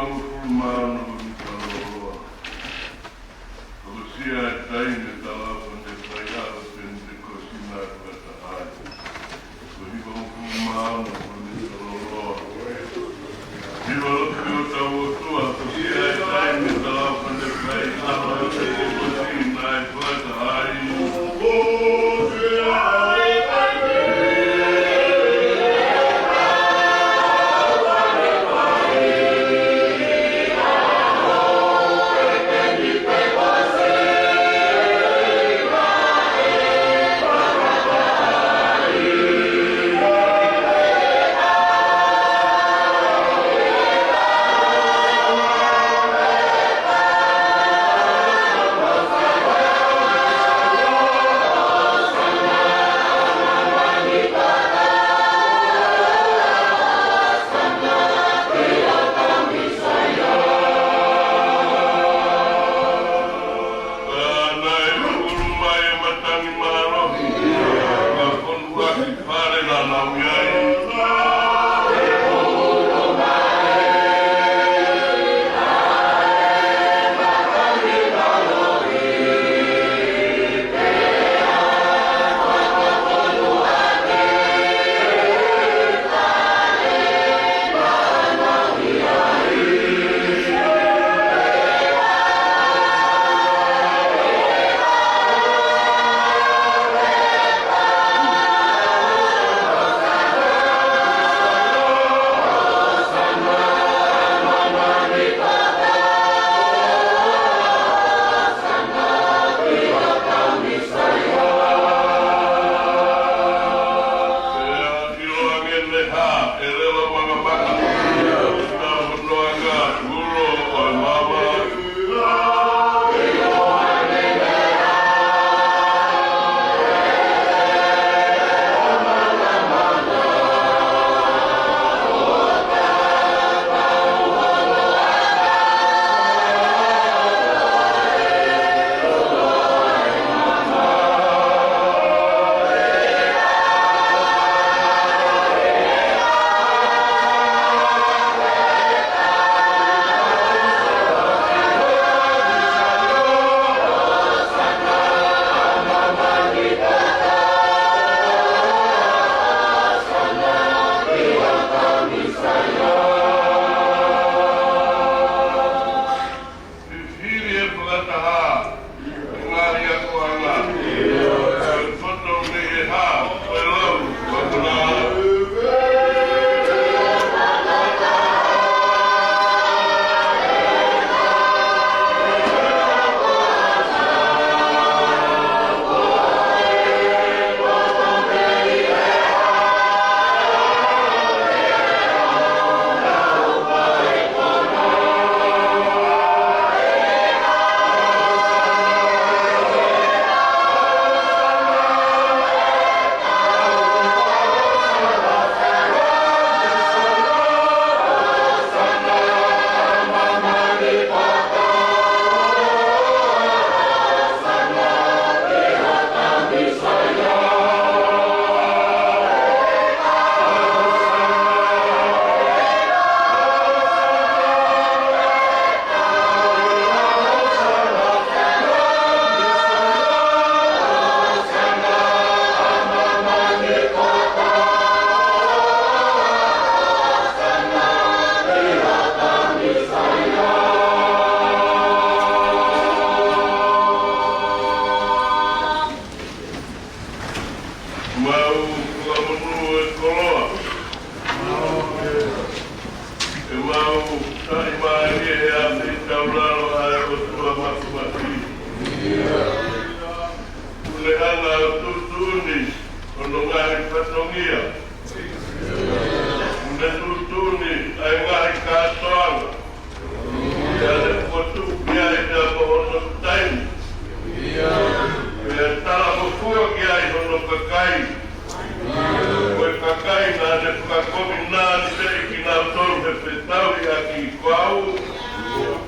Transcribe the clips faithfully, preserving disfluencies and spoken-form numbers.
Hongofulu mā ono ko e tau loloa. Ko e siʻi taimi ʻe tau fai ai ʻa e Penitekosi naʻe fakataha ai. Ko e hivangofulu mā ono ko e tau loloa. Hiva lotu ki hotau ʻOtua, ko e siʻi taimi ʻe tau fai ai ʻa e Penitekosi naʻe fakataha ai. Naʻe ʻulu mai e matangi mālohi, ka fonu ʻaki fale naʻa nau ʻi ai. Hili e fakataha, ngaahi akoʻanga, poto mei he hā, ko e lau, ko e kona. Mau fakamonū e koloa. ʻE mau taʻimālie he ʻafeitaulalo ʻa e ʻOtua Māfimafi. Kuo ne hanga ʻo tuʻutuʻuni hono ngaahi fatongia. Kuo ne tuʻutuʻuni ʻa e ngaahi kātoanga. Pea ne fokotuʻu ki ai pea mo hono taimi. Pea talangofua ki ai hono kakai. Ko e kakai naʻa ne fakakovi nani pē kinautolu he fetauhiʻaki ko au.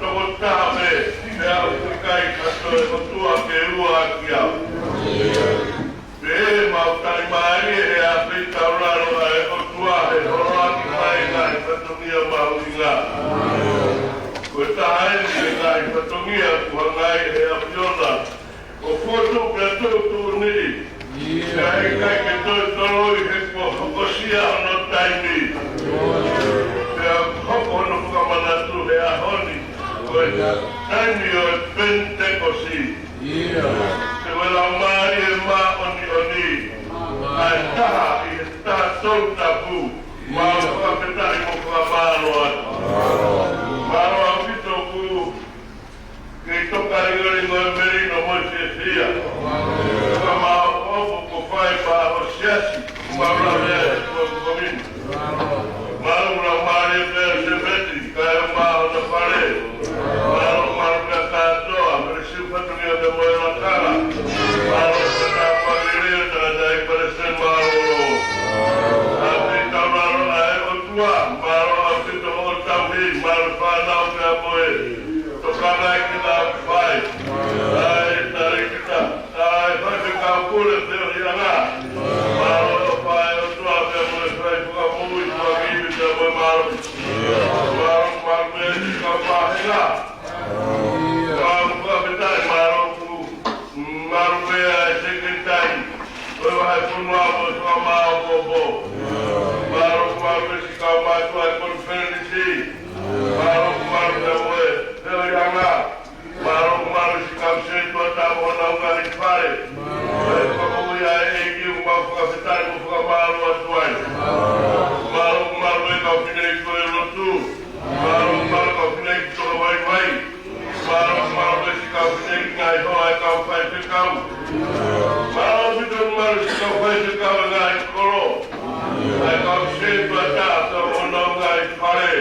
Toko taha pē, pea ʻoku ʻikai ha toe ʻotua ke ua ʻaki au. Pea mau taʻimālie he ʻafeitaulalo Fatongia kuo hanga ʻe he ʻAfiona ʻo fokotuʻu pea tuʻutuʻuni. Ka ʻe ʻikai ke toe toloi he kuo hokosia hono taimi. Pea hoko hono fakamanatu he ʻaho ni, ko e taimi ʻo e Penitekosi. Ko e Laumālie Māʻoniʻoni, ʻa e taha ʻi he taha tolu tapu. Mau fakafetaʻi mo fakamālō atu. Mālō ʻaupito ʻoku kei toka lingolingo e melino mo e fiefia. Ka mau ʻoku fai pē ʻo siasi, mau lau lea ʻi he kuo komina. Mālō Laumālie pē ʻa Sēpeti, kae ʻumaʻā hona fale. Mālō, mālō pē kātoa, mei he siʻi fatongia pea mo e lakanga. Mālō pē kātoa lelei, tangataʻeiki palesiteni mālōlō. ʻApī taulalo ʻa e ʻOtua, mālō ʻaupito hoʻo tauhi, mālō fānau pea mo e tokanga ki he ʻapi fai. ʻA e talēkita, ʻa e faifekau pule feohiʻanga. Mālō e ʻofa ʻa e ʻOtua pea mo e fai fakamoʻui, fakakiwi pea mo e mālō. Mālō, mālō pē siʻi kau vāhenga. Mālō fakafetaʻi, mālō ʻoku, mālō pē ʻa e sekelitali ʻo e vahefonua mo e fakamaopoopo. Mālō, mālō pē siʻi kau mātuʻa ʻi he konifelenisi. Mālō, mālō pē ʻa e feohiʻanga. Mālō, mālō siʻi kau sētuata mo honau ngaahi fale. ʻA e fakamoʻui ʻa e ʻEiki, mau fakafetaʻi mo fakamālō atu ai. Mālō, mālō e kau fineʻeiki ko e lotu. Mālō, mālō kau fineʻeiki toka vaivai. Mālō, mālō e siʻi kau fineʻeiki ngaahi hoa ʻa e kau faifekau. Mālō ʻaupito, mālō siʻi kau faifekau ʻa e ngaahi kolo. ʻA e kau sētuata mo honau ngaahi fale.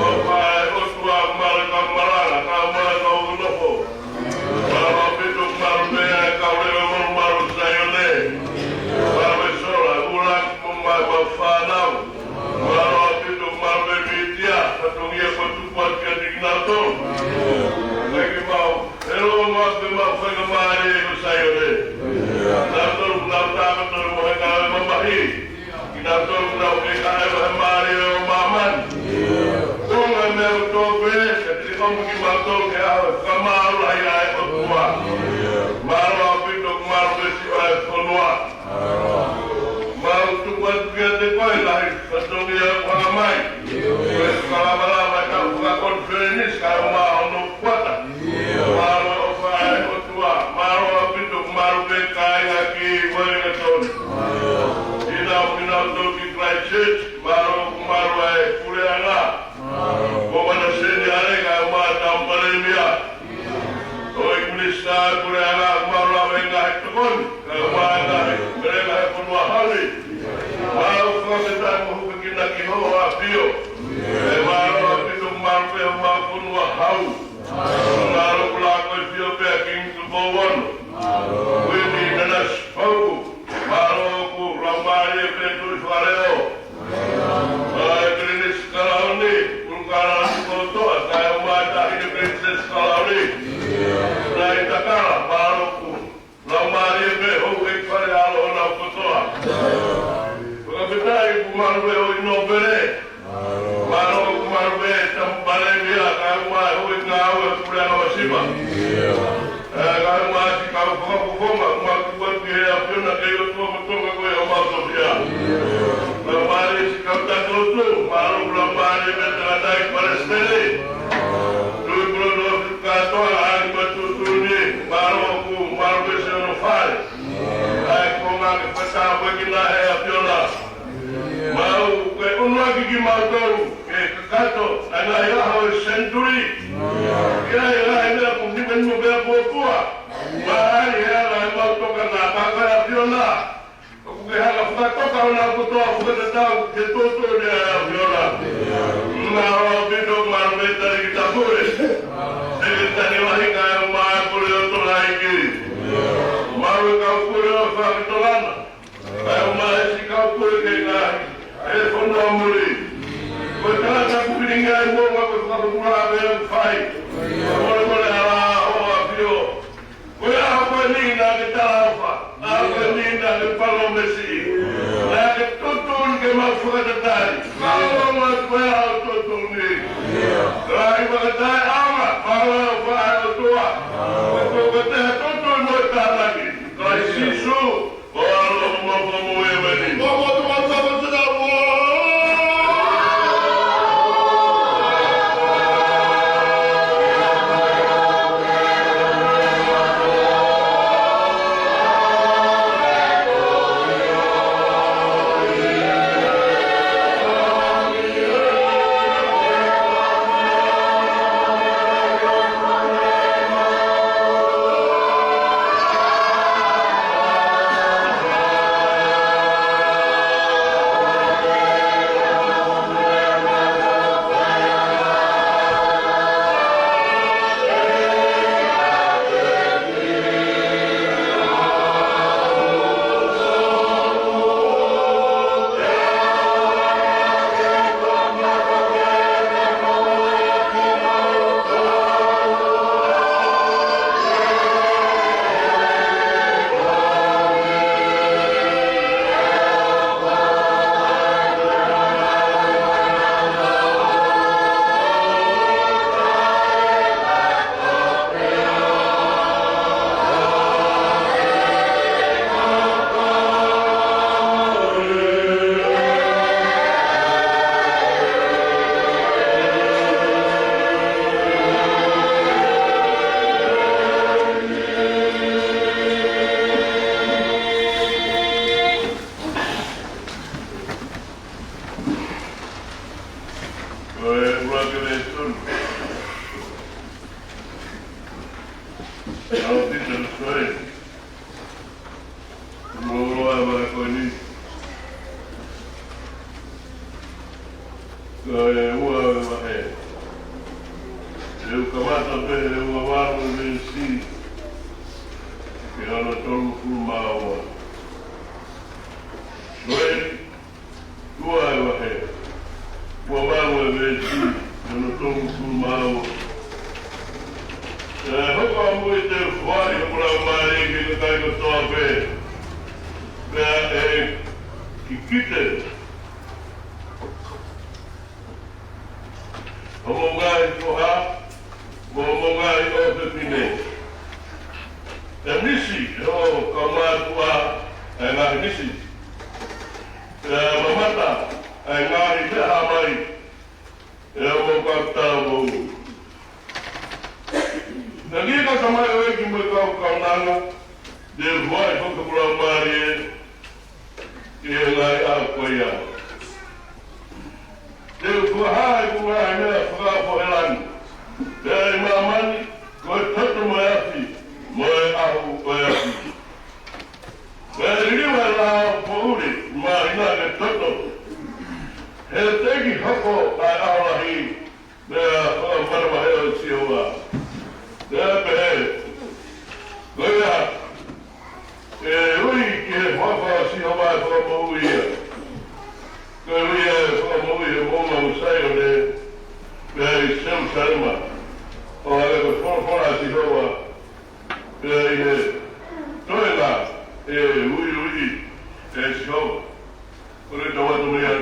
ʻOfa ʻa e ʻOtua, mālō e kau malanga, kae ʻumaʻā e kau nofo. Mālō ʻaupito, mālō pē ʻa e kau leʻo mo mālō Saione. Mālō e sola, ʻuluaki mo e mau fānau. Mālō ʻaupito, mālō e mītia, fatongia kuo tuku atu kiate kinautolu. Kae ʻikai ke mau, ʻe loa mau pē mau faingamālie ʻo Saione. Nautolu, nau tāpatonu mo e ngāue mamahi. Kinautolu nau kei kae ʻeva he mālie ʻo māmani. Ko e ngaahi meʻa ʻoku tō pē, ka te ke ʻomi kimautolu ke ʻave fakamālō ai ʻa e ʻOtua. Mālō ʻaupito, mālō e siʻi ʻa e fonua. Mau tuku atu kiate koe e ngaahi fatongia ʻoku hanga mai. Ko e fakalavalava ʻetau fakakonifelenisi kae ʻumaʻā hono kuata. Mālō e ʻofa ʻa e ʻOtua, mālō ʻaupito, mālō pē kāinga ki Wellington. Hinau, hinau tau ki Christchurch, mālō, mālō e puleʻanga. Ko mana seni ale kae ʻumaʻā ʻetau palēmia. ʻOi minisitā puleʻanga, mālō e ngaahi tokoni, kae ʻumaʻā e ngaahi meʻa he fonua hale. Mau fakafetaʻi mo hūfekina ki hoʻo ʻafio. ʻE mālō ʻaupito, mālō pē homau fonua hau. Mālō ʻoku laka ko e ʻafio pē ʻa Kingi Tupou Ono. Kuini Nanasipauʻu. Mālō ʻoku laumālie pē Tuʻi Fakaleo. ʻA e Pilinisi Kalauni, ʻUlukālala Tupoutoʻa, kae ʻumaʻā e Taʻahine Pilinisesi Kalauni. Nai Takala, mālō ʻoku laumālie pē houʻeiki fale ʻa e ʻAlo Honau kotoa. Fakafetaʻi ʻoku mālō pē houʻeiki nōpele. Mālō ʻoku mālō pē ʻetau palēmia, kae ʻumaʻā e houʻeiki ngāue ʻa e puleʻanga masiva. ʻE, kae ʻumaʻā e siʻi kau fakafofonga, ʻoku mau tuku atu ki he ʻAfiona, ʻEiki ʻOtua mo Tonga ko homau tofiʻa. Laumālie siʻi kau taki lotu, mālō ʻoku laumālie pē tangataʻeiki palesiteni. Tuʻi pulotu ʻofa kātoa, ʻa e ʻEiki mo e tuʻutuʻuni, mālō ʻoku mālō pē siʻono fale. ʻA e konga ke fakatāpuekina ʻe he ʻAfiona. Mau ke ʻunuaki kimautolu ke kakato ʻa e ngaahi ʻaho ʻo e senituli. Ke ʻi ai e ngaahi meʻa ʻoku nimanima pea puapua. Mālie ʻa e ngaahi mau tokanga, ka ko e ʻAfiona ʻoku ke hanga fakatoka ʻo nau kotoa fakatatau ki he tuʻutuʻuni ʻa e ʻAfiona. Mālō ʻaupito, mālō pē Talēkita Pule. Sekelitali Lahi kae ʻumaʻā e Puleʻanga ʻo Tonga ʻEiki. Mālō e kau pule ʻo e Fakatolana. Kae ʻumaʻā e siʻi kau pule kei ngaahi ʻe fonua muli. Ko e tangata kuo pilingi ai mo ma ko e fakapapula ʻa e meʻa ʻoku fai. Mole mole ala ʻo ʻafio. Ko e ʻaho ko eni naʻa ke talaʻofa. ʻAho ko eni naʻa ke palōmesi. Naʻa ke tuʻutuʻuni ke mau fakatatali. Mālō atu ko e ʻaho tuʻutuʻuni. Lahi fakataʻeʻaonga. Mālō e ʻofa ʻAupito Soe. Mo ʻoua ʻa e vahe ko eni. Ko e ua ʻa e vahe. ʻE u kamata pē he ua valu ʻa e veesi ki he ono tolungofulu mā ua. Soe, ua ʻa e vahe. Ua valu ʻa e veesi ki he ono tolungofulu mā ua. ʻE hoko ʻa mui te u foaʻi hoku laumālie ki he kakai kotoa pē. Pea ʻe kikite hoʻomou ngaahi foha, mo hoʻomou ngaahi ʻofefine. ʻE misi ʻe hoʻo kaumātuʻa ʻa e ngaahi misi. Pea mamata ʻa e ngaahi meʻa hā mai ʻe hoʻomou kau talavou. Naʻe kiʻi katamai ʻo e ʻEiki mo e kau kaunanga, te u foaʻi hoku laumālie ki he ngaahi ʻaho ko ia. Te u fakahā ʻeku ngaahi meʻa fakaofo he langi, pea ʻi māmani, ko e toto mo e afi, mo e ʻahu ʻo e afi. Pea ʻe liliu ʻa e lao poʻuli, māhina ke toto. He teʻeki hoko ʻa e ʻaho lahi, meʻa fakamanavahē ʻo Sihova. Pea pehē, ko ia, ʻe ui ki he huafa ʻo Sihova ʻe fakamoʻui ia. Ko e ui ʻe fakamoʻui ʻe moʻunga ʻo Saione, pea ʻi Selusalema. ʻO hangē ko e folofola ʻa Sihova, pea ʻi he toenga ʻe uiuiʻi ʻe Sihova. Ko e tau atu mei ai.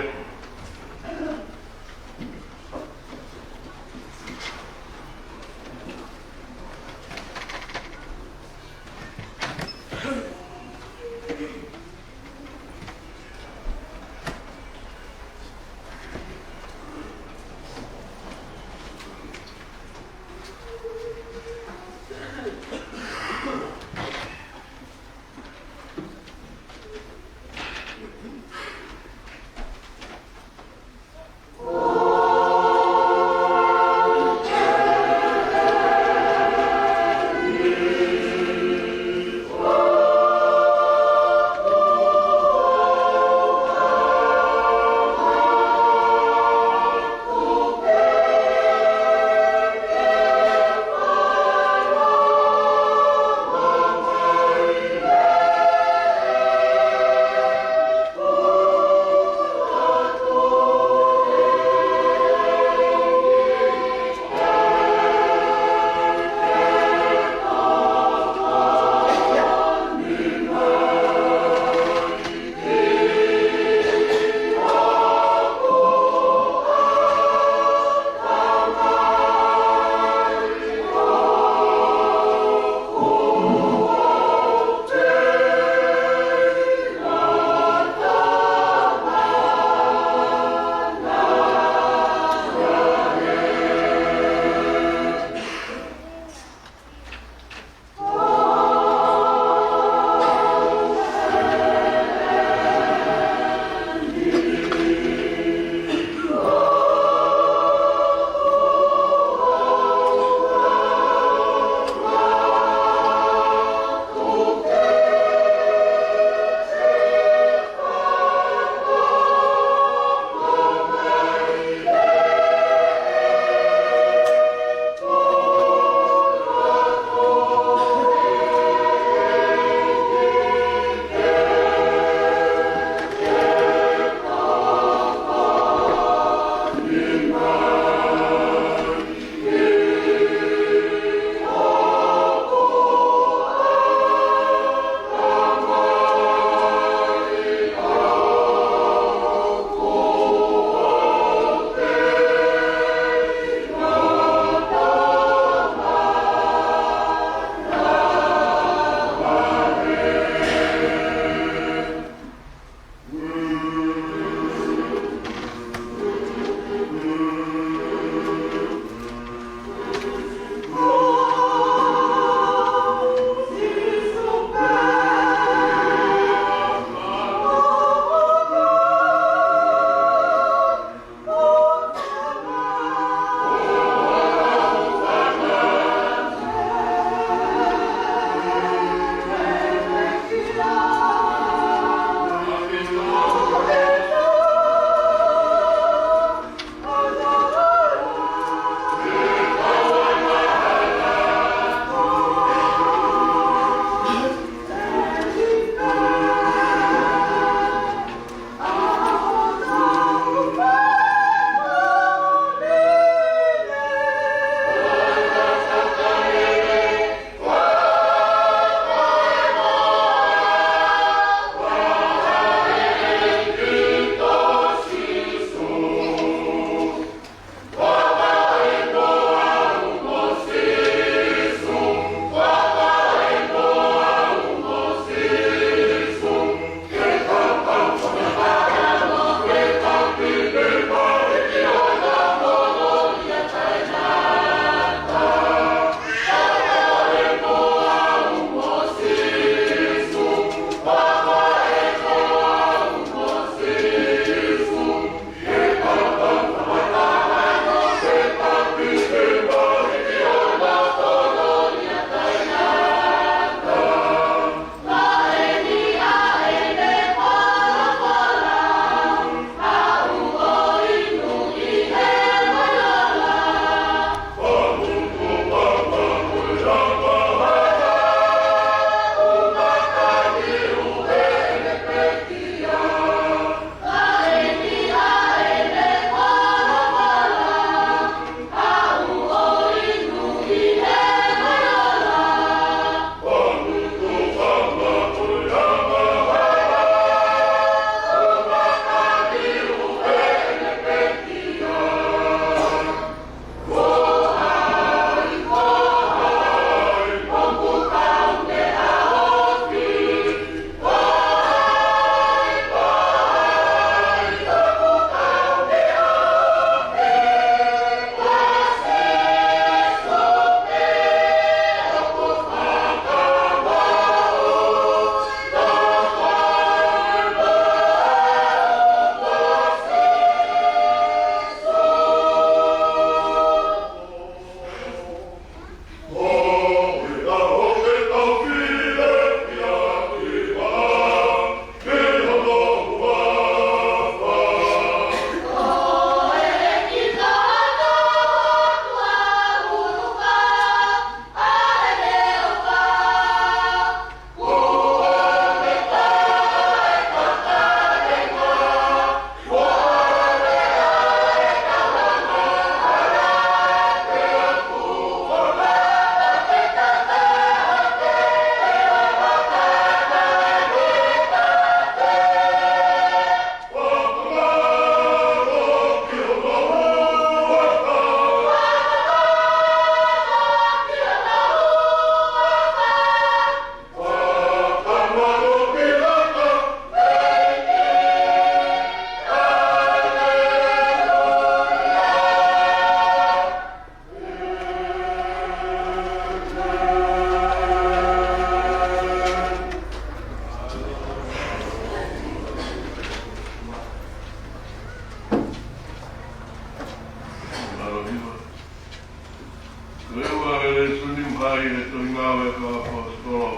Ko e ua e lēsoni ʻoku hā ʻi he tohi Ngāue ʻa e Kau ʻAposetolo.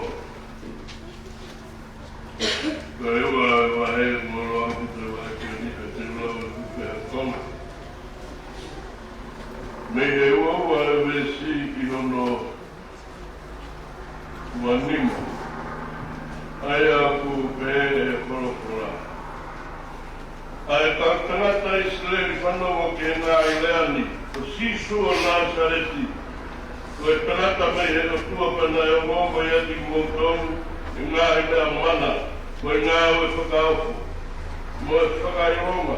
Ko e ua e vahe, molo ʻaupito e vahe ko eni, pea te u lau atu pē ʻa e konga. Mei he ua ua e veesi ki hono ua nima. ʻA ia ʻoku pehē ʻe he folofola: ʻA e kau tangata ʻIsileli, fanongo ki he ngaahi lea ni: Ko Sīsū ʻo Nāsaleti, ko e tangata mei he ʻOtua, pea naʻe ongoongo ʻiate kimoutolu ʻi he ngaahi lea mana, mo e ngāue fakaofo, mo e fakaʻilonga.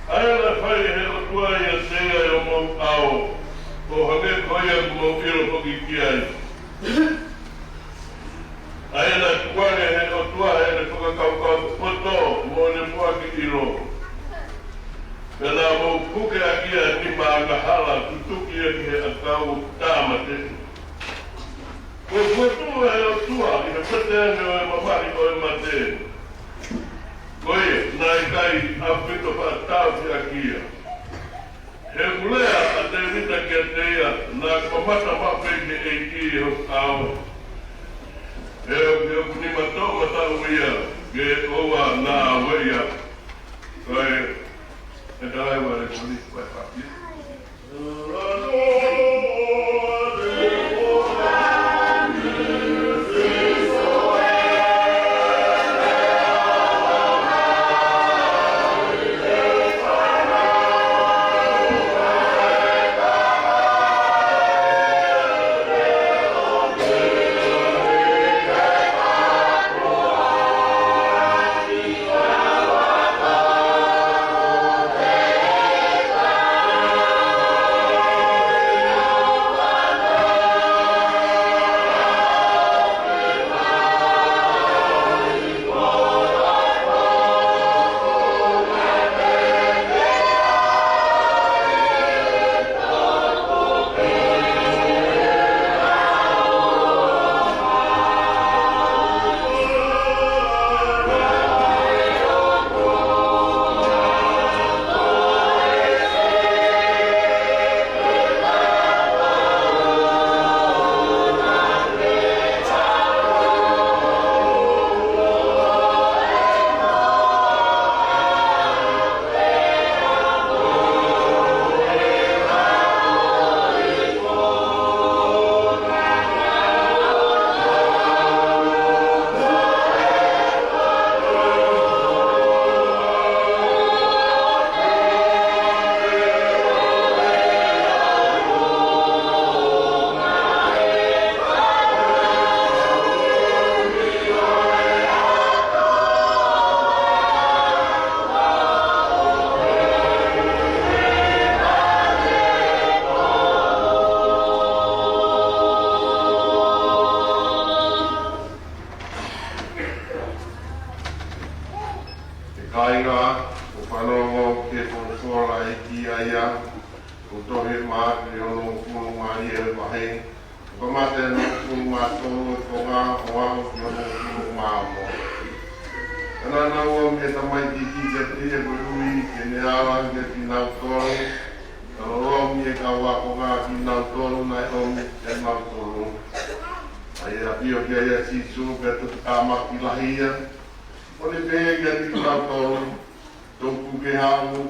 ʻA ia naʻe fai ʻe he ʻOtua ʻiate ia ʻi homou ʻao, ʻo hangē ko ia ʻoku mou ʻilo foki ki ai. ʻA ia naʻe tukuange ʻe he ʻOtua ʻa ʻene fakakaukau poto mo ʻene muʻaki ʻilo, pea naʻa mou puke ʻaki ʻa e nima angahala, tutuki ia ki he ʻakau ʻoku tāmateʻi. Kuo fokotuʻu ʻe he ʻOtua ʻi he pete ange ʻo e mamahi ʻo e mate, ko ia naʻe ʻikai ʻaupito faʻa taʻofi ʻaki ia. He ʻoku lea ʻa Tēvita kiate ia: Naʻa ku mamata maʻu pē ki he ʻEiki ʻi hoku ʻao, he ʻoku, he ʻoku nima toʻomataʻu ia, ke ʻoua naʻa ueʻi au. Ko e, e talai wale koni, ko e papi. ʻE kāinga, ʻoku fanongo ki he folofola ʻa e ʻEiki ʻa ia ʻoku tohi ʻi he Maʻake ʻi hono hongofulu mā ua e vahe, ʻo kamata ʻi hono hongofulu mā tolu e konga ʻo aʻu ki hono hongofulu mā ono. Pea naʻa nau ʻomi ʻa e tamaiki kiate ia koeʻuhi ke ne ala kiate kinautolu, pea lolomi ʻe he kau ākonga kinautolu naʻe ʻomi kiate kinautolu. ʻA ia ʻafio ki ai ʻa Sīsū pea toki tāmaki lahi ia, ʻo ne pehē kiate kinautolu: Tuku ke haʻu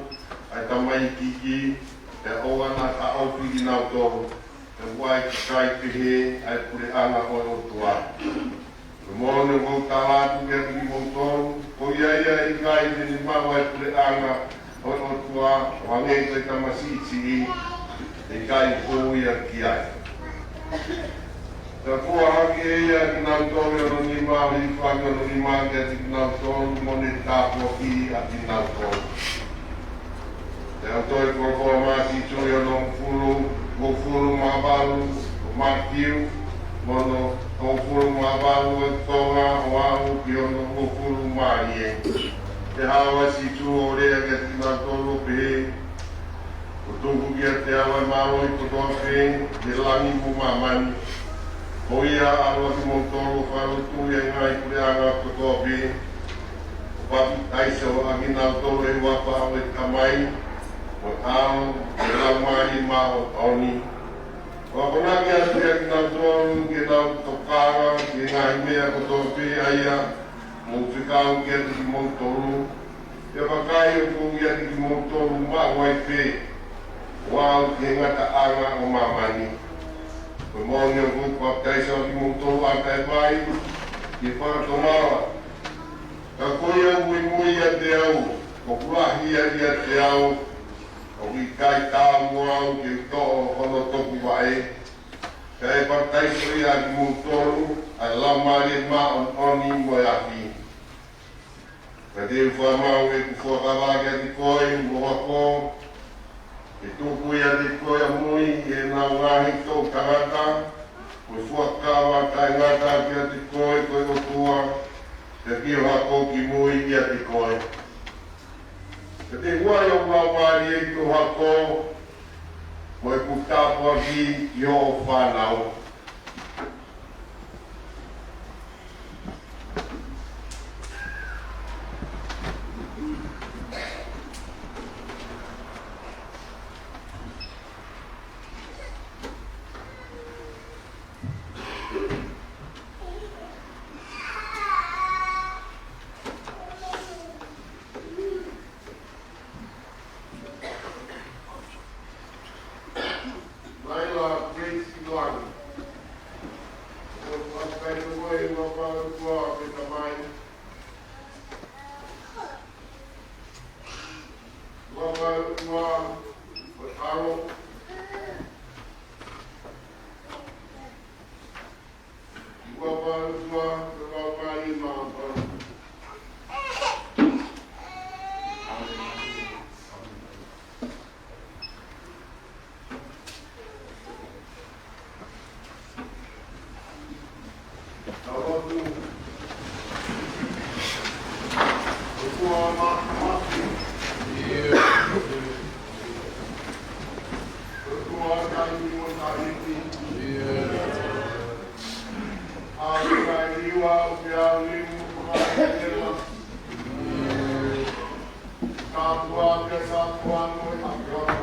ʻa e tamaiki, pea ʻoua naʻa taʻofi kinautolu, he ʻoku ʻikai pehē ʻa e puleʻanga ʻo e ʻOtua. Ko e moʻoni ʻoku ou tala atu kiate kimoutolu, ko ia ia ʻe ʻikai te ne maʻu ʻa e puleʻanga ʻo e ʻOtua, ʻo hangē ko e tamasiʻi siʻi, ʻe ʻikai hū ia ki ai. Pea fua hake ʻe ia ʻa kinautolu ʻi hono nima, ʻo hifo hake hono nima kiate kinautolu, mo ne tāpuakiʻi ʻa kinautolu. Pea ʻoku toe folofola mai ʻa Sīsū ʻi hono hongofulu, hongofulu mā valu ʻo Mātiu, mo hono hongofulu mā valu e konga ʻo aʻu ki hono hongofulu mā ua. Pea haʻu ʻa Sīsū ʻo lea kiate kinautolu ʻo pehē: Kuo tuku kiate au ʻa e mālohi kotoa pē ʻi he langi mo māmani. Ko ia, ʻalu ʻa kimoutolu ʻo fakalotuʻi ʻa e ngaahi puleʻanga kotoa pē, ʻo papitaiso ʻa kinautolu ʻi he huafa ʻo e Tamai, mo e ʻAlo, mo e Laumālie Māʻoniʻoni, ʻo Fakamanatu atu kiate kinautolu ke nau tokanga ki he ngaahi meʻa kotoa pē ʻa ia ʻoku mou fekau kiate kimoutolu. Pea vakai ʻoku ou ʻiate kimoutolu maʻu ai pē, ʻo aʻu ki he ngataʻanga ʻo māmani. Ko e moʻoni ʻoku ou papitaiso kimoutolu ʻaki ʻa e vai ki he fakatomala. Ka ko ia ʻoku muimui ʻiate au, ʻoku lahi ia ʻiate au, ʻoku ʻikai taau mo au ke u toʻo hono toku vaʻe. Kae papitaiso ia kimoutolu ʻa e Laumālie Māʻoniʻoni mo e afi. Ka te u fakamaʻu ʻeku fuakava kiate koe mo e hako, ke tuku ʻiate koe ʻamui ʻi heʻenau ngaahi toʻu tangata, ko e fuakava taʻengata kiate koe ko e ʻOtua, pea ki ho hako ki mui ʻiate koe. Ka te u ʻai ʻa e Laumālie ki ho hako, mo ʻeku tāpuaki ki hoʻo fānau. Laila Grace Iloangi. Ko e fakafetaʻi ko e ua pa ua pe tamai. Ua pa ua pe ʻalo. Ua pa ua pe ua pa ua. Tāpuaki, tāpuaki mo e ʻAfiona.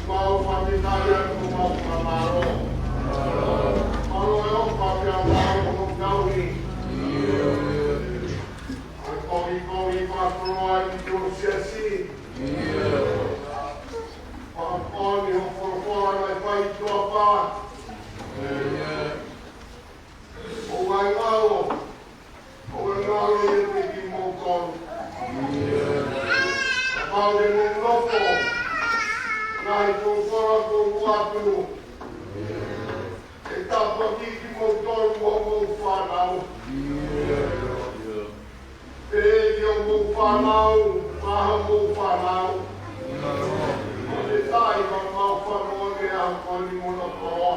Mau fakafetaʻi atu, mau fakamālō. Mālō e ʻofa pea mālō hoʻo tauhi. Ko e kovi, kovi fakakoloa ʻi ho siasi. Fakamoʻoni hoʻo folofola naʻe fai ʻi tuʻa pē. ʻOua ʻe ngalo, ʻoua ʻe ngalo ʻiate kimoutolu. Kapau te mou nofo, ngaahi folofola kuo u ʻoatu, ʻe tāpuakiʻi kimoutolu mo hoʻomou fānau. Pea ʻi hoʻomou fānau, mo hoʻomou fānau. Ko e taʻi ma mau fānau ke a koni mo na koa.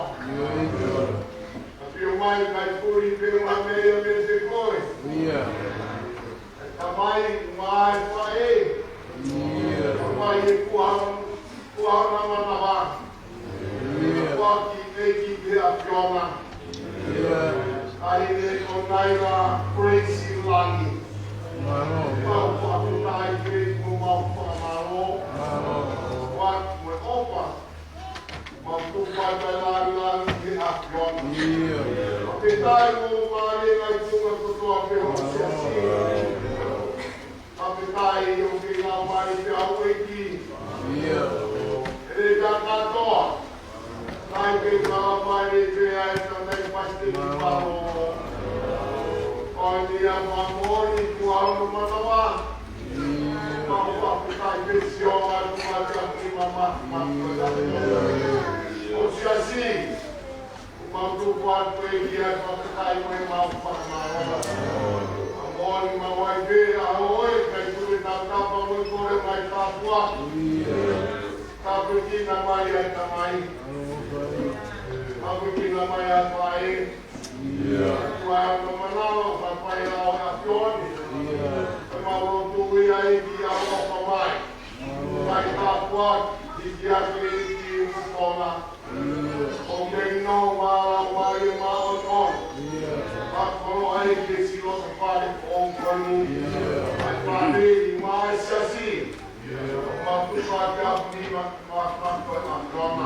Ka pio mai kai puli pe ma mei a me te koe. ʻE tamai, mai faʻē. Tamai e kuhana, kuhana manava. Kuaki ʻEiki ki he ʻAfiona. ʻAi ne ko Naila Grace Iloangi. Mau fakafetaʻi pea mo mau fakamālō. Kuaki mo e ʻofa. Mau tuku atu ʻa e lāngilangi ki he ʻAfiona. Fakafetaʻi mo mālie ngaahi tuʻunga kotoa pē ʻo e siasi. Fakafetaʻi ʻoku ke lau mai pē ʻa e ʻEiki. ʻE lea kātoa. Naʻe ke lau mai pē ʻa e tangataʻeiki palesiteni palo. ʻOku ne ʻi ai mo e moʻoni kuo ʻalu manava. Mau fakafetaʻi pē Sihova ʻoku mau ʻi ai mo e mama, mama. ʻO e siasi. Mau tuku atu ʻEiki ʻa e fakafetaʻi mo e mau fakamālō. Ka moʻoni mau ʻai pē ʻa hoʻo ʻai, kae tuku e tautapa mo e kole mai tāpuaki. Tāpuekina mai ʻa e tamai. Tāpuekina mai ʻa e faʻē. Tuʻa ʻa e manava, ka fai ʻa e ʻAfiona. Ka mau lotu ia ʻEiki ʻa e ʻofa mai. Mai tāpuaki, hiki hake ʻEiki ʻoku tona. ʻO meino mālō mai e māʻoniʻoni. Fakakoloa ʻEiki e siloto fale ʻo koni. Mai fale ʻi mai siasi. Mau tuku atu ʻa e nima, ma, ma, ma, ma, ma.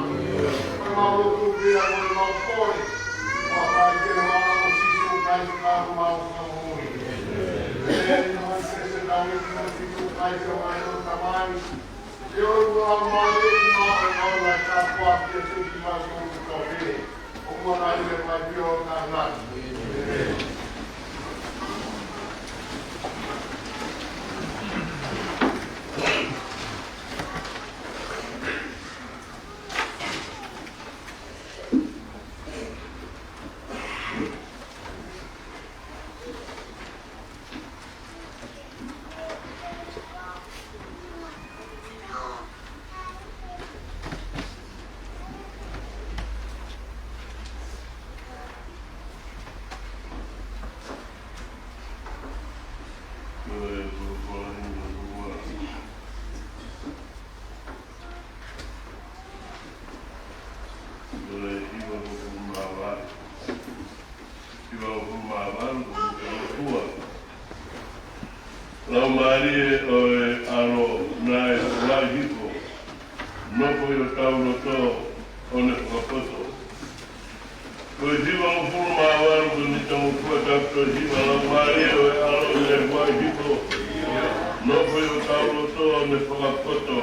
Laumālie ʻo e ʻAlo naʻe vaihiko, nofo ʻi hotau loto ʻo ne fakapoto. Ko e hivangofulu mā valu ko eni tangofua tapu ko e hiva, Laumālie ʻo e ʻAlo naʻe vaihiko, nofo ʻi hotau loto ʻo ne fakapoto.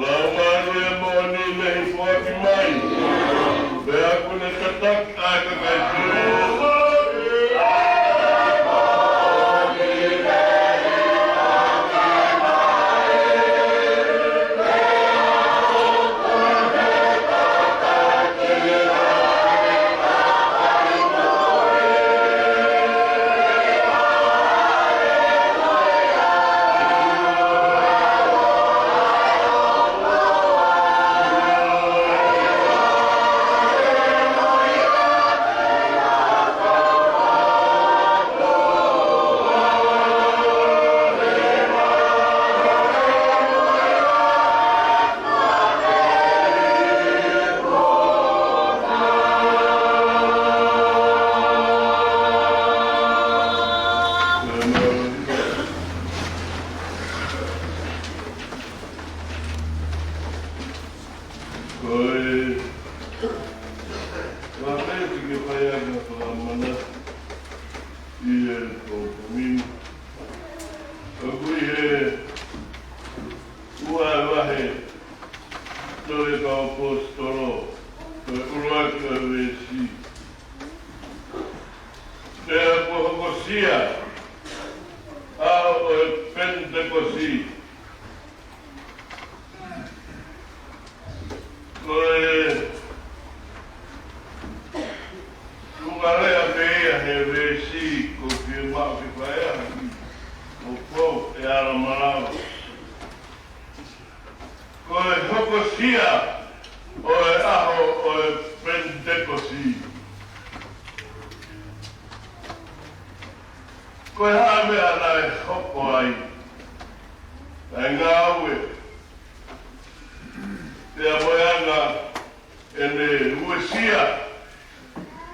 Laumālie moʻoni naʻe foaki mai, pea kuo ne tataki ʻa e kakai. Ko e, ʻoua te ke fai ʻa e fakamanatu ʻi he pongipongi ni. ʻOku ʻi he ua vahe, Tohi ʻa e kau ʻAposetolo, ko e ʻuluaki ʻo e veesi. Pea kuo hokosia ʻa e ʻaho ʻo e Penitekosi. Ko e tuʻunga lea pē ia he veesi ko e fiemaʻu ke fai ʻaki ʻo pau e ala malava. Ko e hokosia ʻo e ʻaho ʻo e Penitekosi. Ko e hā e meʻa naʻe hoko ai? Naʻe ngāue pea mo e anga ʻene uesia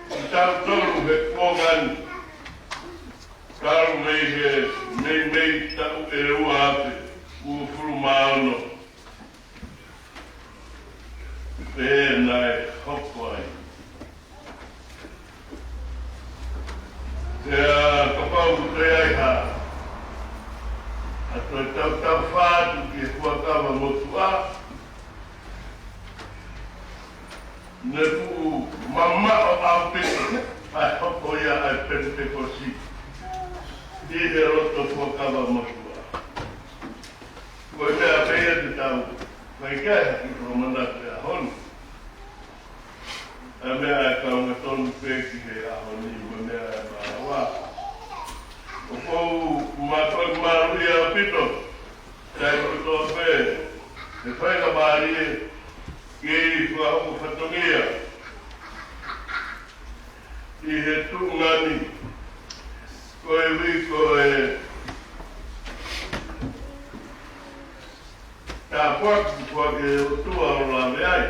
kitautolu he kuonga ni. Talu mei he meimei taʻu ʻe ua afe uofulu mā ono, pea naʻe hoko ai. Pea kapau ʻoku ʻi ai ha, ha toe tautau fatu ki he Fuakava Motuʻa, ne fuʻu mamaʻo ʻaupito ʻa e hoko ia ʻa e Penitekosi ʻi he loto Fuakava Motuʻa. Ko e meʻa pē ia te tau fai ki ai ha kiʻi fakamanatu he ʻaho ni. ʻA e meʻa ʻa e kaunga tonu pē ki he ʻaho ni, mo e meʻa ʻa e malava. ʻOku ou mātuʻaki mālieʻia ʻaupito, taimi kotoa pē, he faingamālie ke fakahoko fatongia ʻi he tuʻunga ni, koeʻuhi ko e tāpuaki kuo foaki ʻe he ʻOtua ʻo lave ai.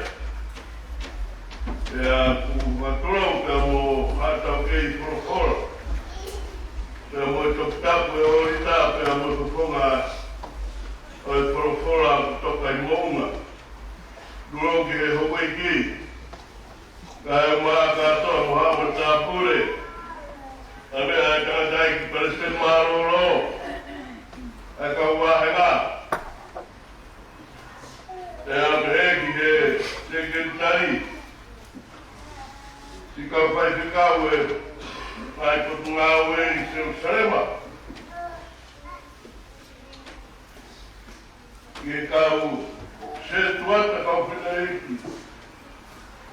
Pea ʻoku ou fakatulou pea mo haʻatau kei folofola, pea mo e toputapu ʻo e ʻōlita, pea mo e fofonga ʻo e folofola ʻoku toka ʻi moʻunga. Tulou ki he houʻeiki, kae ʻumaʻā kātoa mo haʻa matāpule, ʻa e meʻa ʻa e tangataʻeiki palesiteni mālōlō, ʻa e kau vāhenga, pea pehē ki he sekelitali, siʻi kau faifekau ʻo e ngaahi potungāue ʻi Selusalema, ki he kau sētuata, kau fefine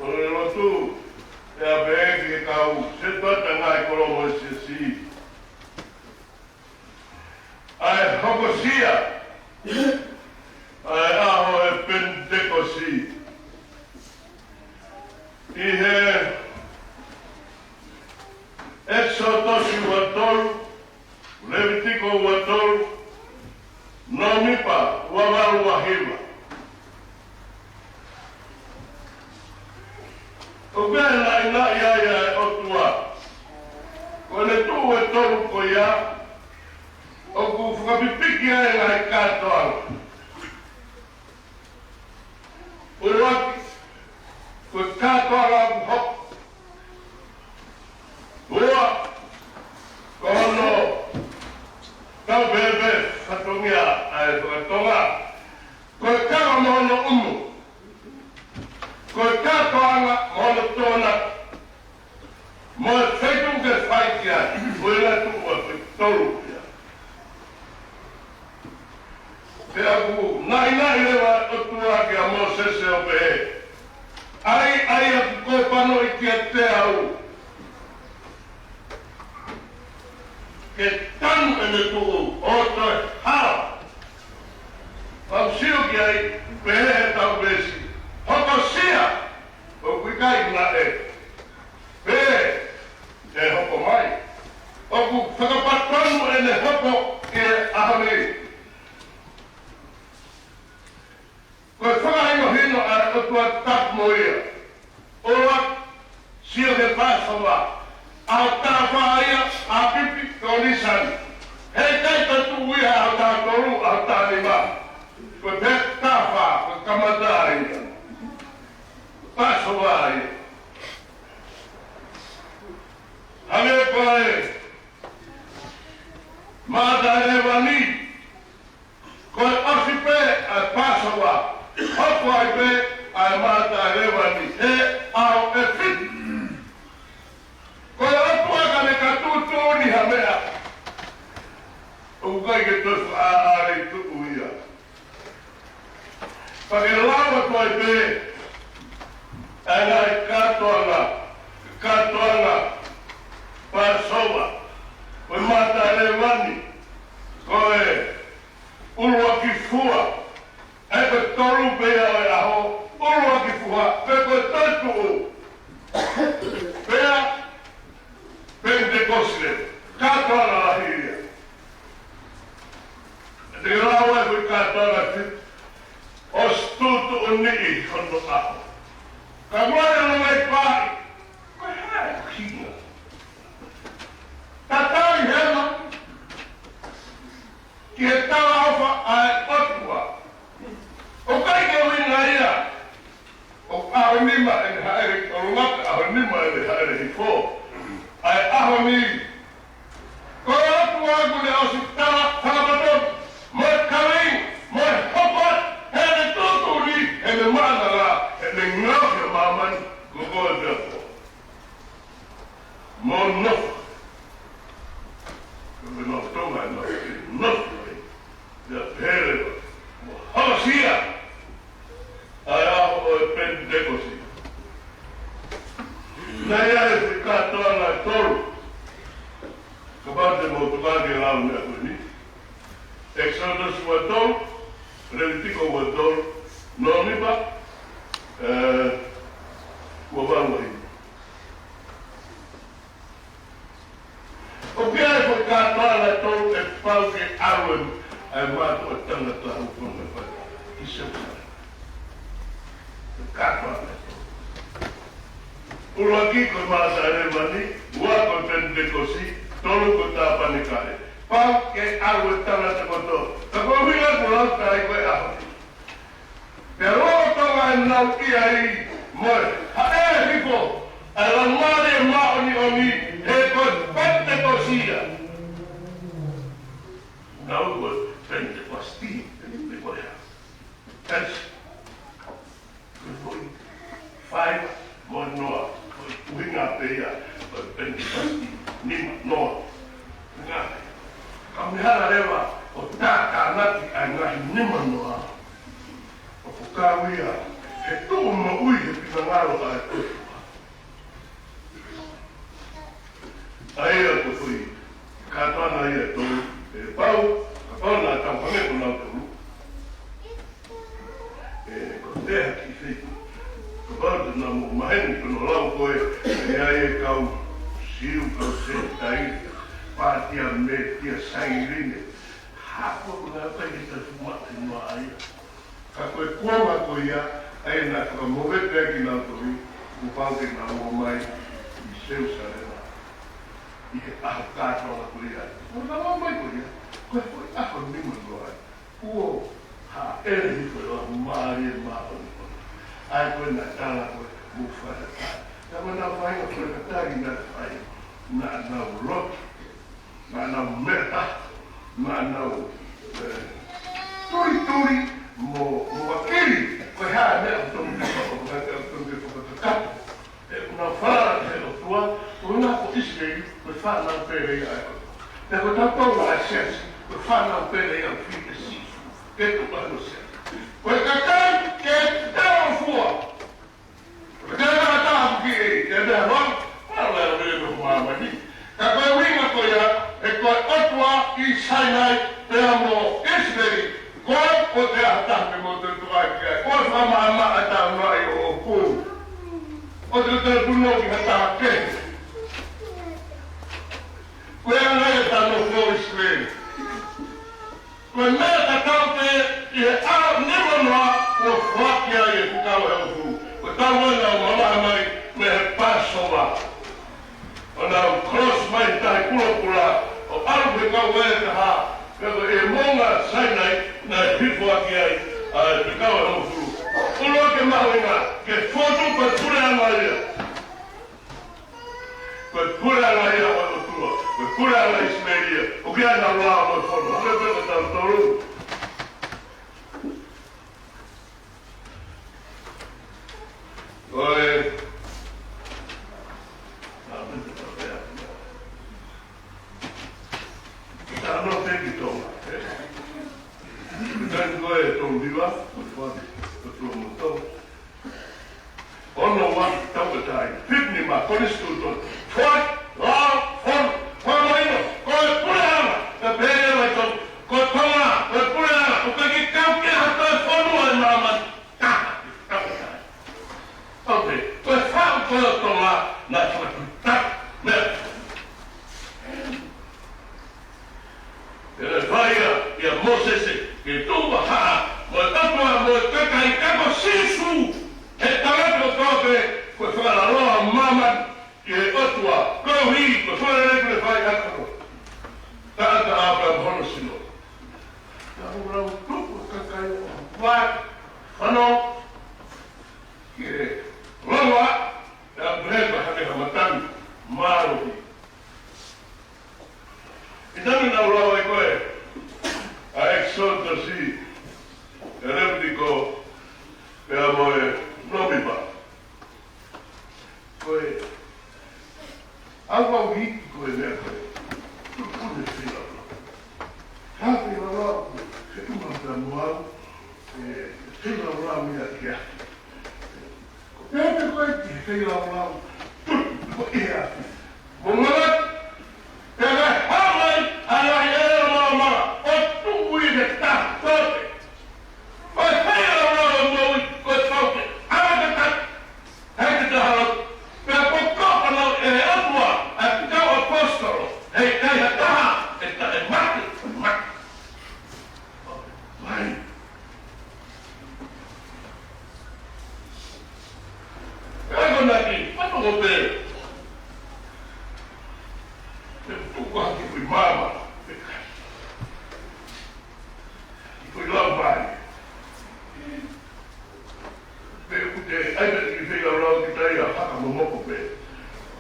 ʻo e lotu, pea pehē ki he kau sētuata ngaahi kolo mo e siasi. ʻA e hokosia ʻa e ʻaho ʻo e Penitekosi ʻi he ʻEkisoto ua tolu, Levitiko ua tolu, Nōmipa ua valu, ua hiva. ʻOku ʻi ai e naʻinaʻi ʻa e ʻOtua. Ko ʻene tuʻu ʻe tolu ko ia, ʻoku fakapipiki ai e ngaahi kātoanga. ʻUluaki, ko e kātoanga ʻoku hoko. Ua, ko hono tau pehē fatongia ʻa e fakatonga, ko e kava mo hono ʻumu, ko e kātoanga mo hono toʻonaki, mo e feituʻu ke fai ki ai, ko e ngaahi tuʻu ʻe tolu ia. Pea ʻoku naʻinaʻi leva ʻa e ʻOtua kia Mōsese ʻo pehē, ʻAi, ʻai ʻa e kōpanoʻi kiate au, ke tanu ʻene tuʻu ʻo toe hala. Pea u sio ki ai, pehē ʻe he tau veesi, Hokosia, ʻoku ʻikai naʻe pehē ʻe hoko mai. ʻOku fakapatonu ʻene hoko ʻi he ʻaho ni. Ko e fakahinohino ʻa e ʻOtua tapu mo ia. ʻOua, sio ki he Pāsova, ʻaho taha fā ia, ʻapipi ko Nisani. Heʻikai toe tuʻu ia ʻaho taha tolu, ʻaho taha nima. Ko e pē taha fā, ko e kamata ia. Pāsova ia. Hangē ko e Mātai Levani, ko e ʻosi pē ʻa e Pāsova, hoko ai pē ʻa e Mātai Levani he ʻaho ʻe fitu. Ko e ʻOtua ka ne ka tuʻutuʻuni ha meʻa, ʻoku ʻikai ke toe fakaʻaʻale tuʻu ia. Pea ke lau atu ai pē ʻa e ngaahi kātoanga, kātoanga Pāsova, ko e Mātai Levani, ko e ʻuluaki fua, ʻa ia ko e tolu pē ia ʻo e ʻaho, ʻuluaki fua, pea ko e toetuʻu. Pea Penitekosi leva, kātoanga lahi ia. Te ke lau ai ko e kātoanga fitu, ʻosi tuʻutuʻuni hono ʻaho. Ka mole ʻo ngai paʻi, ko e hā e ʻuhinga? Tatali hema, ki he talaʻofa ʻa e ʻOtua. ʻOku ʻikai ke ʻuhinga ia ʻoku ʻaho nima ʻene hāʻele ki ʻolunga, ʻaho nima ʻene hāʻele hifo. ʻA e ʻaho ni, ko e ʻOtua kuo ne ʻosi tala, tala mato, mo e kaveinga, mo e hopa, heʻene tuʻutuʻuni, heʻene maʻananga, heʻene ngaohi ʻa māmani, ko koe pea ko au. Mo nofo. Ko e nofo Tonga, nofo, nofo, ia pehē leva, mo halasia ʻa e ʻaho ʻo e Penitekosi. Naʻe ʻi ai e foʻi kātoanga ʻe tolu. Kapau te mou tuku ke lau meʻa ko eni. Exodus ua tolu, Levitiko ua tolu, Nōmipa, ē, ua valu ai. ʻOku ʻi ai e foʻi kātoanga ʻe tolu ʻe pau ke ʻalu ai e mātuʻa tangata ʻoku ne fai ki Selusalema. Kātoanga ʻe tolu. ʻUluaki ko e Mātā Hēvani, ua ko e Penitekosi, tolu ko e Tāpanekale. Pau ke ʻalu e tangata kotoa. Ka ko e ʻuhinga ʻoku lau ki ai ko e ʻaho ni. Pea lolotonga ʻenau ʻi ai mo e hāʻele hifo ʻa e Laumālie Māʻoniʻoni, he ko e Penitekosi ia. Nau ko e Penitekosi, Penitekosi ia. That's, ko e foʻi faiva mo e noa, ko e ʻuhinga pē ia ʻo e Penitekosi, nima, noa. ʻUhinga pē. Ka mei hana leva ʻo tātānaki ʻa e ngaahi nima noa, ʻoku kau ia he tuʻu moʻui he finangalo ʻa e ʻOtua. ʻA ia ko e foʻi kātoanga ia ʻe tolu, ʻe pau, kapau naʻa tau hangē ko nautolu. ʻE, ko e hā e kiʻi feituʻu. Kapau te nau maheni ko hono lau ko ē, ʻe ʻi ai e kau Siu, kau Senitaile, Pātia, Mētia, Sailine. Hā ko ē ko ena ʻoku ʻikai ke tau fuʻu maʻu he noa ia. Ka ko e kuonga ko ia, ʻa ia naʻe fakamovemente ai kinautolu, kuo pau ke nau ō mai ki Selusalema ʻi he ʻaho kātoanga ko ia. Ko ʻenau ō mai ko ia, ko e foʻi ʻaho nima noa ai, kuo hāʻele hifo e Laumālie Māʻoniʻoni. ʻA ia ko ena tala ko e mou fakatatali. Ka ko ʻenau feinga fakatatali naʻe fai, naʻa nau lotu, naʻa nau meʻa taha, naʻa nau, ē, tulituli mo, mo vakili, ko e hā e meʻa ʻoku totonu ke faka-, ʻoku totonu ke fakakakato. ʻE, ʻoku nau falala ki he ʻOtua, ko ena ko ʻIsileli, ko e fānau pele ia ʻa e ʻOtua. Pea ko tautolu ʻa e siasi, ko e fānau pele ia ʻoku fili ʻe Sīsū ke tuʻu ʻi hono siasi. Ko e kakai ke tau fua. Ko e taha taha ki he, ke meʻa noa, ʻa e lea lele no māmani. Ka ko e ʻuhinga ko ia, ʻe ko e ʻOtua ʻi Sainai, pea mo ʻIsileli, ko e ʻOtua ʻe taha pē mo te tuʻa ki ai. Ko e fakamaʻamaʻa ʻa e tau noa ʻi ʻoku. ʻOku te tau puno ki ha taha kehe. Ko e anga ia ʻetau nofo ʻi ʻIsileli. Ko e meʻa tatau pē ʻi he ʻaho nimanoa kuo foaki ai e fekau ʻe hongofulu. Ko e taumuʻa naʻa nau mavahe mai mei he Passover. ʻO nau cross mai tahi pulapula, ʻo ʻalu ki he kauvai ʻe taha, pea ko e moʻunga Sainai naʻe hifo ʻaki ai ʻa e fekau ʻe hongofulu. ʻUluaki mahuʻinga, ke fotu ko e puleʻanga ia. Ko e puleʻanga ia ʻo e ʻOtua, ko e puleʻanga ʻIsileli ia, ʻoku ʻi ai ʻenau lao mo e fono, hangē pē ko tautolu. Ko e, ʻa, me te tau pea. Tau nofo pē ki Tonga, ē? Tau ko e Tonga River, ko e fua, ko e fua mo Tonga. Ono ua tauʻatāina, fifty ma konisitūtone, foaki, lao, fono, fakamahino, ko e puleʻanga, ka pehē mai Tonga, ko Tonga, ko e puleʻanga, ʻoku ʻikai ke kau ki ai ha toe fonua ʻi māmani, taha, tauʻatāina. ʻOku pehē, ko e faʻu ko ē ʻo Tonga, naʻe fakatuʻutāmaki, meʻa. Pea naʻe fai ia ʻia Mōsese, ke tuʻu vahaʻa mo e ʻOtua mo e kakai, ka ko Sīsū, he tangata kotoa pē, ko e fakalaloa ʻa māmani ki he ʻOtua, koeʻuhi ko e fakalelei kuo ne fai ʻaki hono taʻataʻa pea mo hono sino. Fā, fano, ke longoaʻa, ʻa Brenda hake ha matangi mālohi. ʻI he taimi naʻa ku lau ai ko ē ʻa e ʻEkisoto, Levitiko, pea mo e Nōmipa. Ko e ʻalu ʻo ʻi ko e meʻa ko ē. Tuku ne feilaulau. Ka feilaulau, feʻunga pea mo au, ʻe feilaulau ia ki ai. Ko e pehē ko ē ke feilaulau, tuku ko ia. Mo ngala, pea naʻe hā mai ʻa e ngaahi ʻelelo malamala, ʻo tuku ʻi he taha kote. Ko e feilaulau ʻo e moʻui, ko e tauke, ʻa e tata, ʻa e tata halo, pea ko e kapa nau ʻe he ʻOtua, ʻa e kau ʻaposetolo, heʻikai ha taha ʻe taʻemate, mate. Mai. Pea ko e naki, ʻa e toko pē. Pea tuku hake ko e mama. Ko e lau mai. Pea ʻoku te ʻai pē ke feilaulau ki tai a haka momoko pē.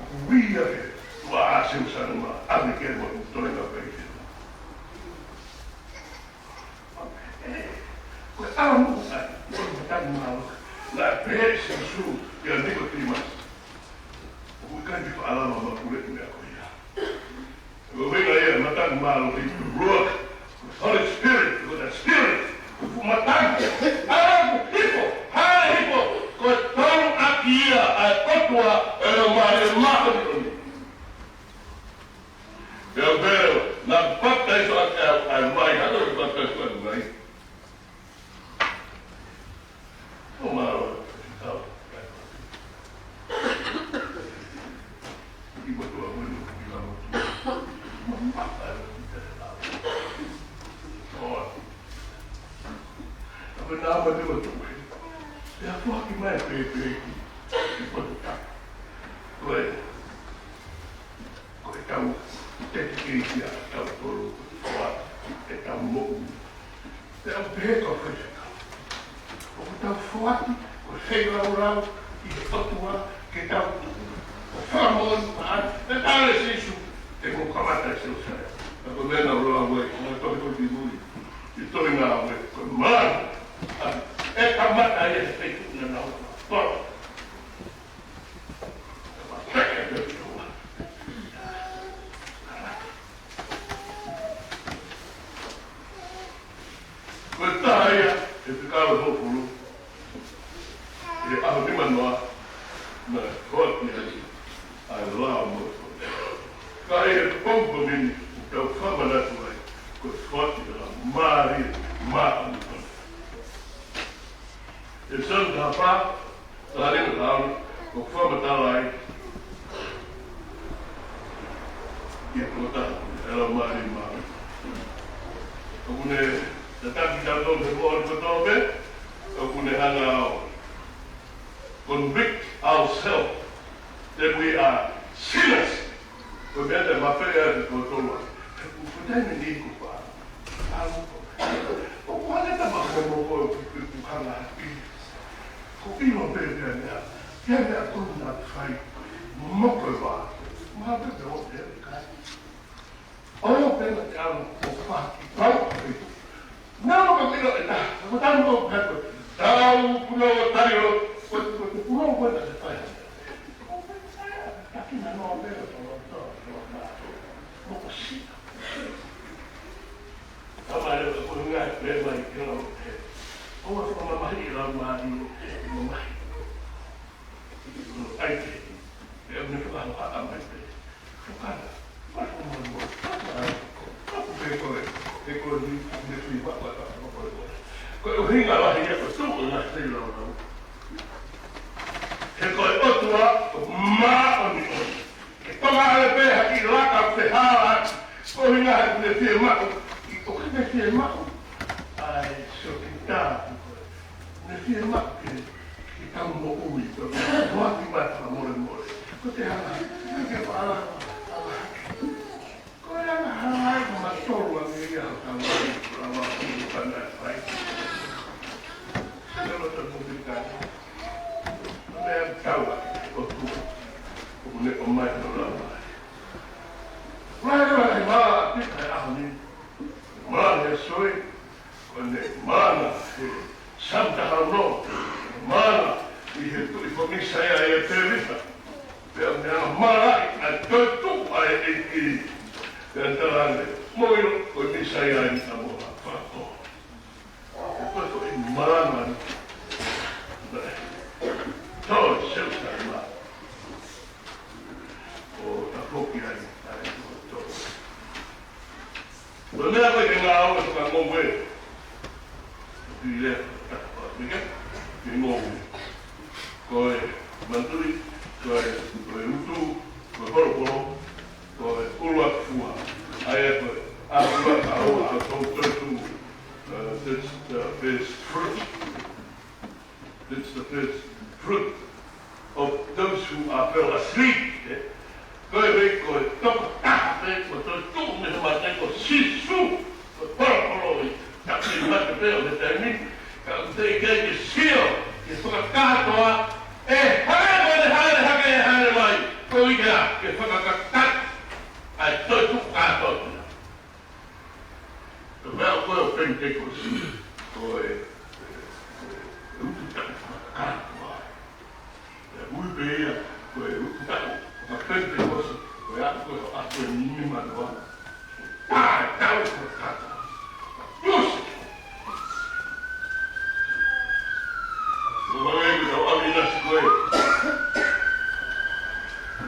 ʻOku ui ake ʻa Seusanima, ʻa e ke mo ʻoku toe na pē. Ko e ʻamu ai, ko e matangi mālohi. Naʻe pehē ʻe Sīsū kia Nikotīmasi, ʻoku ʻikai te ke faʻa lava ʻo maʻu e meʻa ko ia. Ko e ʻuhinga ia e matangi mālohi, Ruach, Holy Spirit, ko e Spirit, ko e fuʻu matangi. ʻAlu ʻo hifo, hale hifo, ko e tonu ʻaki ia ʻa e ʻOtua, ʻa e Laumālie Māʻoniʻoni. Pea u pehē, naʻa ku papitaiso ʻaki ʻa e, ʻa e vai, hano papitaiso ʻaki e vai. ʻO mālō, tau. I motu a motu, i la motu. Mamaka, i te la. ʻOa. ʻA ko e nā ma te motu. Pea foaki mai pēpē ki, ki motu ka. Ko e. Ko ʻetau tekekeiki ʻa tautolu, ko e ʻetau moʻui. Pea u pehē kau faifekau, ʻoku tau foaki, ko e feilaulau ʻi he ʻOtua, ke tau tuʻu ʻo fakamoʻoni mai, ʻe tau ʻe Sīsū, te mou kamata ʻi Selusalema. Ka ko e meʻa naʻa ku lau ai, ko e tohi ko e Hepelū, ʻi he tohi naʻe, ko e manu, ʻe kamata ia he feituʻu naʻa nau ʻalu. Ko e taha ia ʻe fekau ʻe hopulu, ʻi he ʻaho nimanoa, naʻe foaki ai ʻa e lao mo e foʻi. Ka ʻi he pongipongi ni, ʻoku tau fakamanatu ai, ko e foaki ʻa e Laumālie Māʻoniʻoni. ʻE Sione taha fā, taha nima, taha ono, ʻoku fakamatala ai ʻa e tokotaha, ʻa e Laumālie Māʻoniʻoni. ʻOku ne tataki kitautolu he moʻoni kotoa pē, ʻoku ne hanga ʻo convict ourselves that we are sinners. Ko e meʻa te mafeia ʻa kitautolu. He ko e taimi ni ko pa. Au ko. ʻOku hanga ta ma ko mo ko ki ku hanga hapi. Ko ʻilo pē pea meʻa. Pea meʻa ko na fai. Mo ko e vā. Ma pē pē o te kai. ʻO pē na te alo. ʻO pa ki pau. Nau ka mino e ta. Ko tanu ko pē ko. Tau puno taio. Ko, ko, ko puno ko na te fai. Ko pē na ia. Taki na no pē ko. Ko, ko, ko, ko, ko, ko, Tama e ko ngā e mai ke lau he. ʻO ua whakamamahi e lau māli ʻo he mamahi. ʻAi pē. E au ne whakahoha a mai pē. Whakana. Whakana mo. Whakana. Whakana pē koe. He koe ni, ne fie waka ka whakana koe. Ko e ʻuhinga lahi ia ko e tuʻu ngā te lau lau. He ko e ʻOtua, māʻoniʻoni. Ke tonga ale pē haki laka pe hala atu. Ko hinga he ne fie maʻu. I ko ke ne fie maʻu. ʻAi, so ki tā. Ne fie maʻu ke, ke tau moʻui. Ko e moaki mai ka mole mole. Ko te hanga. Ko ke pa ala, ala haki. Ko e anga hanga ai ko matolu ange ia hau tau ai. Kula wa kula na fai. Malanga ni. Toe Selusalema. ʻO tafoki ai, ʻa e tō. Ko e meʻa ko ē ke ngāue, ko e ngāue. Pile, ke ngāue. Ko e manatuʻi, ko e, ko e utu, ko e polopolo, ko e ʻuluaki fua. ʻA ia ko e, ʻa e ʻuluaki fua, ʻa e tō, tō, tō. Uh, that's the first fruit. That's the first fruit of those who are fell asleep, eh? Ko e meʻa ko e tokotaha pē, ko e toetuʻu mei he mate ko Sīsū, ko e polopolo ʻi he mate pē ʻo e taimi ni, ka ʻoku teʻeki ai ke sio, ke fakakātoa, ʻe hangē ko ʻene hāʻele hake ʻe hāʻele mai, ko ia ke fakakakato, ʻa e toetuʻu kātoa pē. Ko e meʻa ko ē ʻo Penitekosi, ko e, e, e utu taʻu fakakātoa. E ui pē ia, ko e utu taʻu faka-Penitekosi, ko e ako, ko e ako e nima noa. Pā, e taʻu fakakātoa. Tusi! Ko e meʻa ko e tau ʻalu ʻinasi ko ē.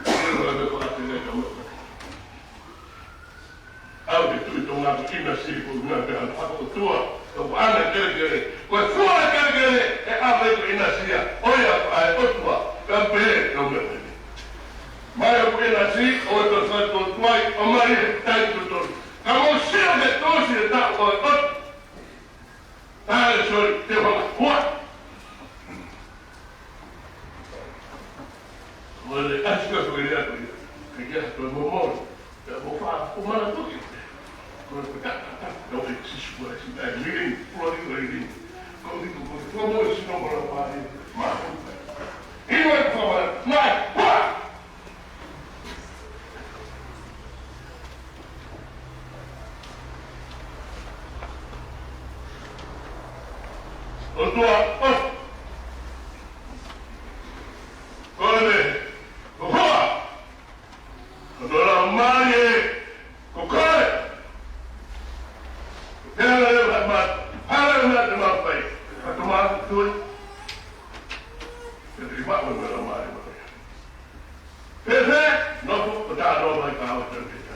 Ko e meʻa ko e ʻalu ʻinasi ko ē. ʻAu ke tui tō ngā ko ʻinasi ko ngā pē ana ako ʻOtua, ko e ana kelekele, ko e fua kelekele, ʻe ʻave ko ʻinasi ia, ʻo ia ʻa e ʻOtua, ka pele tō meʻa pele. Mai ʻoku ʻinasi, ʻo e tō sa tō tuai, ʻo mai he tai tō tō. Ka mou sio ke tō si e taʻu ʻo e ʻOtua. Tae sori, te wala hua. Wale, asu ka ko ia ko ia. Ka ia ko momo. Ka mo fa, ko mana toki. Ko ka ka ka. Ka o e Sīsū ko e si ai living, floating living. Ko ni ko ko ko mo si no mo la pa ni. Ma. Ino e ko ma. Na. Hua. ʻOtua, ʻo. Ko e meʻa, ko hoa. Ko e tō lau mai ē, ko koe. Ko te ala e la ma, ala e la te ma fai. Ka tō ma tui. Ke te kipa ko e la mai, ma. Pehē, nofo, ko tā nō mai ka o te te te.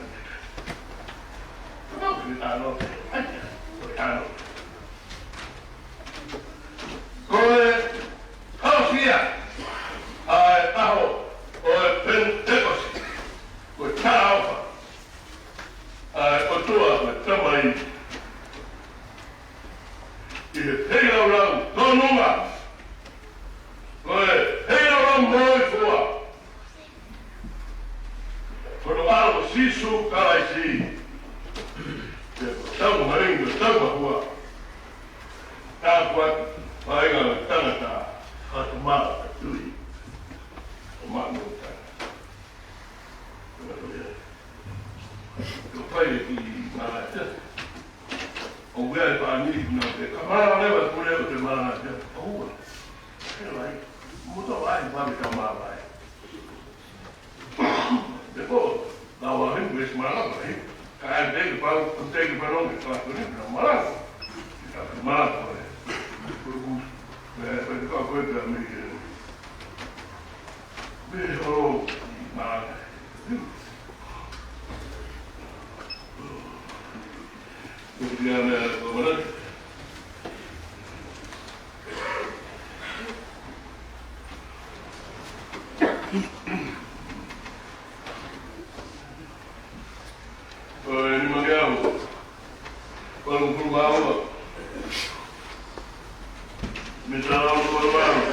Ko tā nō, ai, ko tā nō. Ko e, ʻaho ia, ʻa e ʻaho, ʻo e Penitekosi, ko e talaʻofa, ʻa e ʻOtua, ko e Tamai, ʻi he feilaulau, tōnunga, ko e feilaulau moifua, Ko hono ʻAlo ko Sīsū Kalaisi. Pea ko e tauʻatāina, ko e tauʻatāina. Tāpuaki, vaʻinga ʻo e tangata, fakamālō ʻa e tui. ʻO manu tangata. Ko e fai e ki mālō ʻa e tangata. ʻO ʻi ai e pāni, na te kamala leva pule ʻo te mala te ʻoua. He lai, muto ai, mami kamala ai. Te ko, na wa rin, wes mala ai. Ka ai te ke pau, te ke pau, ke pau, ke na mala. Ka mala ko e. Ko e, ko e, ko e, ko e, ko e, me olo, mala. Ko e nima ngeau. Valungofulu mā ua. Mei he Talanoa ko e valu.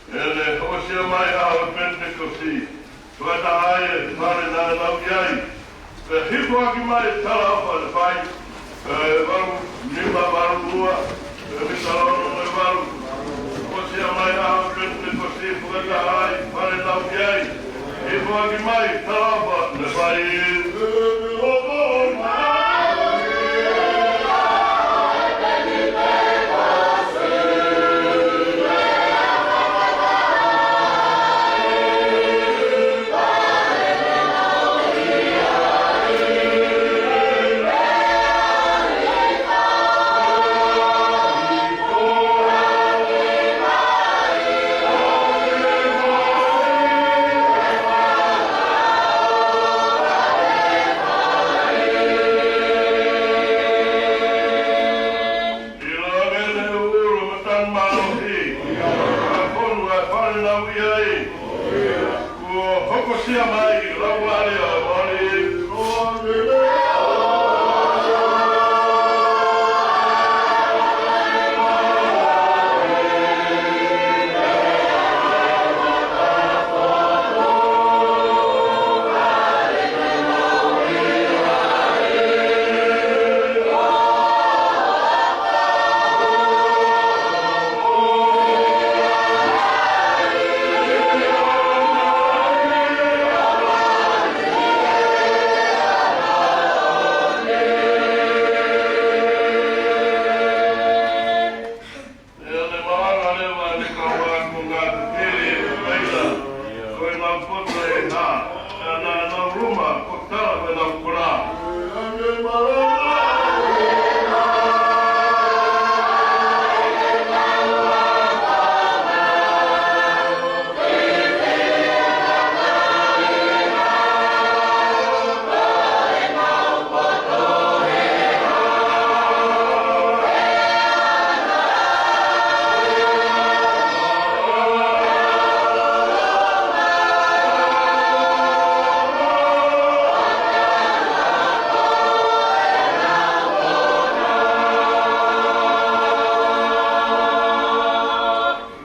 ʻEne hokosia mai ʻaho Penitekosi. Fakataha ai e fale naʻa nau ʻi ai. Pea hifo hake mai e talaʻofa naʻe fai. Pea valu, nima valu ua. Pea mei he Talanoa ko e valu. Hokosia mai ʻaho Penitekosi. Fakataha ai e fale naʻa nau ʻi ai. Hifo hake mai e talaʻofa naʻe fai. Mālohi, ʻa e fonu ʻa e fale naʻa nau ʻi ai. Kuo hokosia mai, Laumālie ʻo e Laumālie. ʻI heʻene malanga leva ʻene kau ākonga, ʻi he ʻaho ni, ko ʻenau poto ʻe hā, ʻa ʻenau luma, ko e tala ko ʻenau kula.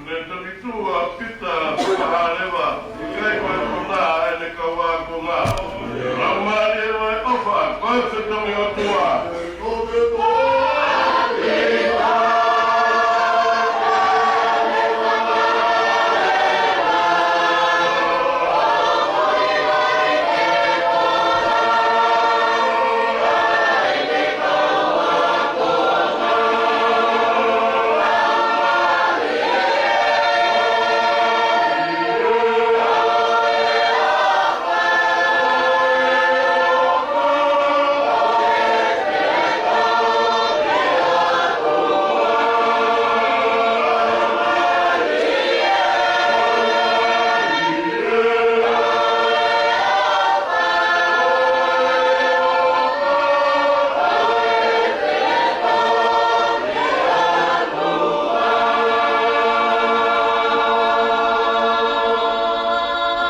Mei he toki tuʻu ʻa Pita Fakahaleva, ʻikai ko e kona ʻa ʻene kau ākonga. Laumālie ʻo e ʻofa, ko e fetongi ʻOtua.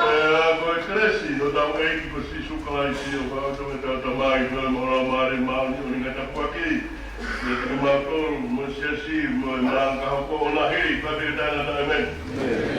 Pea ko e kelesi ʻa hotau ʻEiki ko Sīsū Kalaisi, ʻofa ʻa e ʻOtua mo e ʻofa ʻa e Tamai, mo e feohi ʻa e Laumālie Māʻoniʻoni, ngata pē ʻiate kimautolu, mo e siasi, mo e malanga ka hoko ʻo na hili, pea pehē ʻo taʻengata. ʻĒmeni.